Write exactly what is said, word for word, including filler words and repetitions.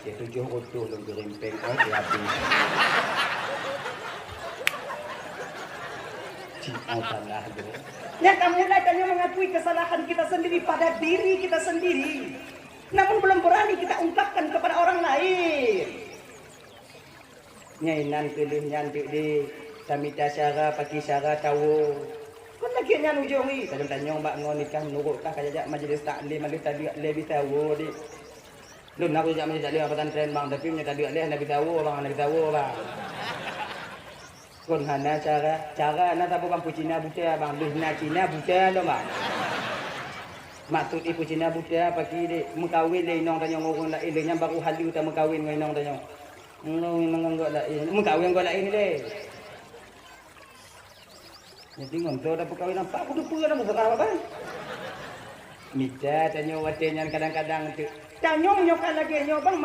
Tujoh reutôh lôn geurimpeng, oh, di api. Cik, oh, tanah tu. Nyang ka mulai tanyoe mengakui kesalahan kita sendiri pada diri kita sendiri. Namun belum berani kita ungkapkan kepada orang lain. Nyan inan keu lheueh nyan dek-dek, tamita syara, paki syara tawoe. Kon lagèe nyan ujong jih, kadang tanyong bak ngon nikah meunurot kah ka jak majlis taklim, lheueh taduek lé bitawoe dek. Lôn na kujak majlis taklim pesantren bang, tapi meunyoe taduek lé hana bitawoe bang, hana bitawoe bang. Kon hana cara, cara na saboh bang peucina buta bang, lheueh na Cina buta lom bang. Maksud jih peucina buta paki dek, meukawen lé inong tanyoe ngon ureueng laén, lheueh nyan baru halu tameukawen ngon inong tanyoe. Ngon, ngon, ngon gok laén. Meukawen gok laén lé. Jadi ngon droe tapeukawen nampak peudupeue lam usaha apa? Mita tanyoe watèe nyan kadang-kadang tu. Tanyoe nyoe ka lagèe nyoe bang,